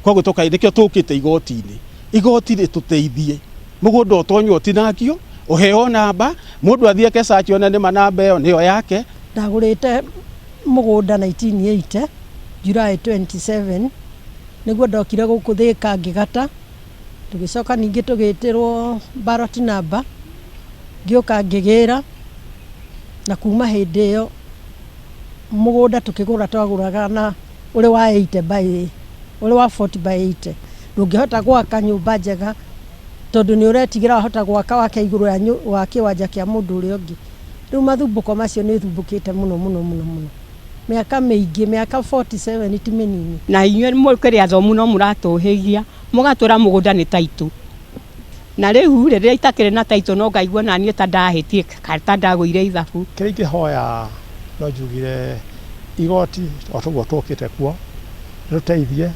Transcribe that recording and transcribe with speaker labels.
Speaker 1: Koguo tũkai nĩkĩo tũkĩte igoti-inĩ, igoti rĩtũteithie mũgũnda ũtonywo ũtinangio, ũheo namba, mũndũ athiĩ eke search one nĩma namba ĩyo nĩyo yake.
Speaker 2: Ndagũrĩte mũgũnda 1980 July 27 nĩguo ndokire gũkũ Thĩka ngĩgata, tũgĩcoka ningĩ tũgĩtĩrwo ballot number, ngĩũka ngĩgĩra, na kuma hĩndĩ ĩyo mũgũnda tũkĩgũra twagũraga na ũrĩ wa 80 by ũrĩ wa 40 by 80. Ndũngĩhota gwaka nyũmba njega tondũ nĩ ũretigĩra wahota gwaka wake igũrũ wa kĩwanja kĩa mũndũ ũrĩa ũngĩ. Rĩu mathumbũko macio nĩ thumbũkĩte mũno mũno mũno mũno. Mĩaka mĩingĩ, mĩaka 47 ti mĩnini.
Speaker 3: Na inyuĩ mũkĩrĩ athomu no mũratũhĩgia, mũgatwĩra mũgũnda nĩ taitũ. Na rĩu rĩ, rĩrĩa itakĩrĩ na taitũ no ngaigua na niĩ ta ndahĩtie kana ta ndagũire ithabu.
Speaker 4: Kĩrĩa ingĩhoya no njugire igoti o toguo tũkĩte kuo rĩtũteithie.